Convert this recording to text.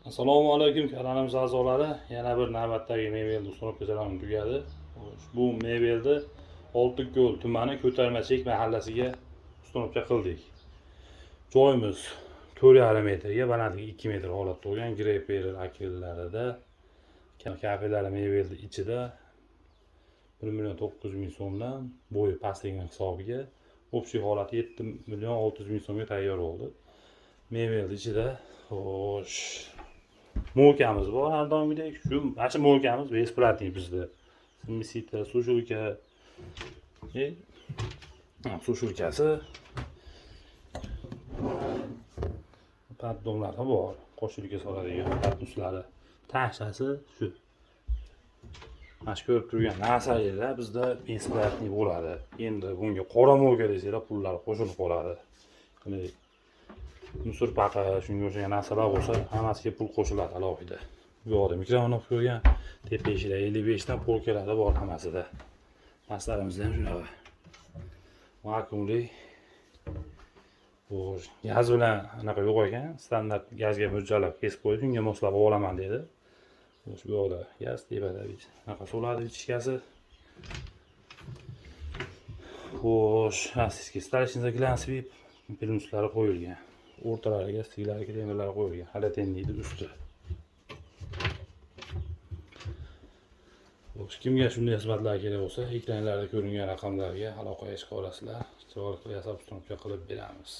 Assalomu alaykum, kanalimiz a'zolari. Yana bir navbatdagi mebelni установка jarayoni tugadi. Bu mebelni Oltinko'l tumani Ko'tarmachek mahallasiga установка qildik. Joyimiz 4,5 metrga, balandligi 2 metr holatda bo'lgan greper akrillarida, kafelari mebelni ichida 1 million 900 ming so'mdan, bo'yi pastligini hisobiga общий holati 7 million 600 ming so'mga tayyor bo'ldi. Mebelni ichida, xo'sh, мойка miz bor har doimgidek. Shu mana shu мойка miz бесплатный bizda. Смеситель, сушилка, сушилка si, поддон lari bor, qo'shilka soladigan поднос lari, tashasi shu. Mana shu ko'rib turgan narsalar bizda бесплатный bo'ladi. Endi bunga qora мойка desanglar, pullari qo'shilib qoladi. Ya'ni мусор paqa, shunga o'xshagan narsalar bo'lsa, hammasiga pul qo'shiladi alohida. Bu yoqda микроволновка qo'ygan, tepa eshiklar 55 dan полка lari bor hammasida. Pastlarimizda ham shunaqa. Vakuumli. Xo'sh, gaz bilan anaqa yo'q ekan, standart gazga mo'ljallab kesib qo'ydi, shunga moslab olaman dedi. Xo'sh, bu yoqda gaz, tepada anaqa so'ladi ichkasi. Xo'sh, российский столешница глянцевый плинтус lari qo'yilgan. O'rtalariga stiklari, temirlari qo'yilgan. Halatenlikni usti. Xo'sh, kimga shunday xizmatlar kerak bo'lsa, ekranlarda ko'ringan raqamlarga aloqaga chiqa olasizlar. Chiroyli qilib yasab, установка qilib beramiz.